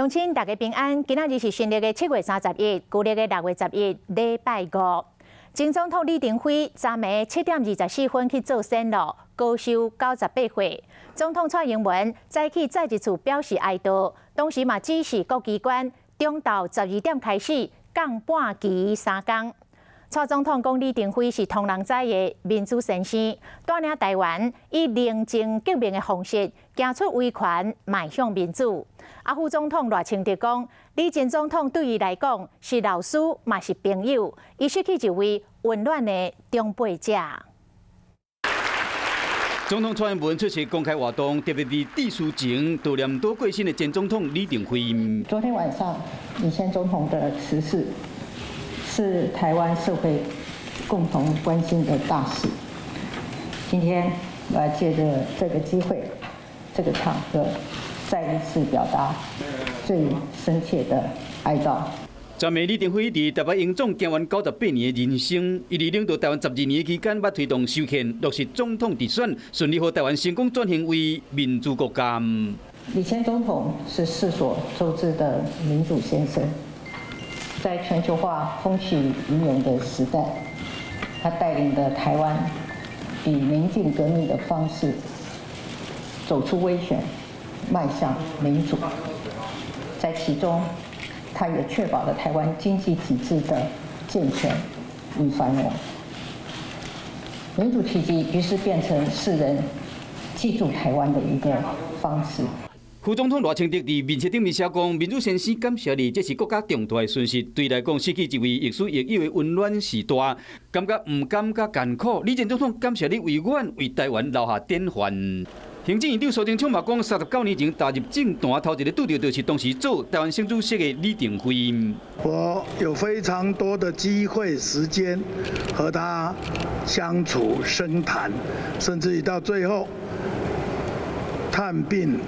鄉親大家平安，今仔日是新曆的7月31，舊曆的6月11，禮拜五。前總統李登輝昨暝7點24分去做善路，高壽98歲。總統蔡英文早起再一次表示哀悼，同時嘛指示各機關中晝12點開始降半旗3工。蔡總統講李登輝是通人知的民主先生，帶領台灣以寧靜革命的方式行出威權，邁向民主。啊，副總統賴清德講，李前總統對伊來講是老師，嘛是朋友，伊失去一位溫暖的長輩者。總統蔡英文出席公開活動，特別佇致辭前悼念拄過身的前總統李登輝。昨天晚上，李前總統的辭世是台灣社會共同關心的大事。今天我要借著這個機會、這個場合，再一次表達最深切的哀悼。昨暝李登輝佇台北榮總行完98年的人生，伊佇領導台灣12年期間，捌推動修憲、落實總統直選，順利予台灣成功轉型為民主國家。李前總統是世所周知的民主先生，在全球化風起雲湧的時代，他帶領的台灣以寧靜革命的方式走出威權，邁向民主。在其中，他也確保了台灣經濟體制的健全與繁榮。民主奇蹟於是變成世人記住台灣的一個方式。副總統賴清德佇面冊頂面寫講：民主先生感謝你，這是國家重大的損失。對伊來講，失去一位亦師亦友的溫暖時代，感覺毋感覺艱苦。李前總統感謝你為阮為台灣留下典範。行政院長蘇貞昌嘛講，39年前踏入政壇，頭一个拄著就是當時做台灣省主席的李登輝。我有非常多的機會、時間和他相處、深談，甚至於到最後探病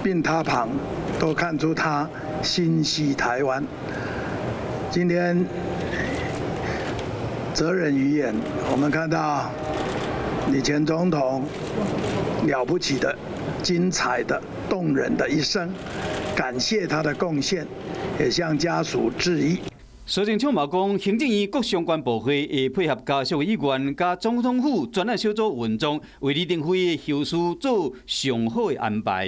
病榻旁，都看出他心繫台灣。今天哲人於眼，我們看到李前總統了不起的、精彩的、動人的一生，感謝他的貢獻，也向家屬致意。蘇貞昌嘛講，行政院各相關部會會配合家屬的意願，佮總統府專案小組運作，為李登輝的後事做上好的安排。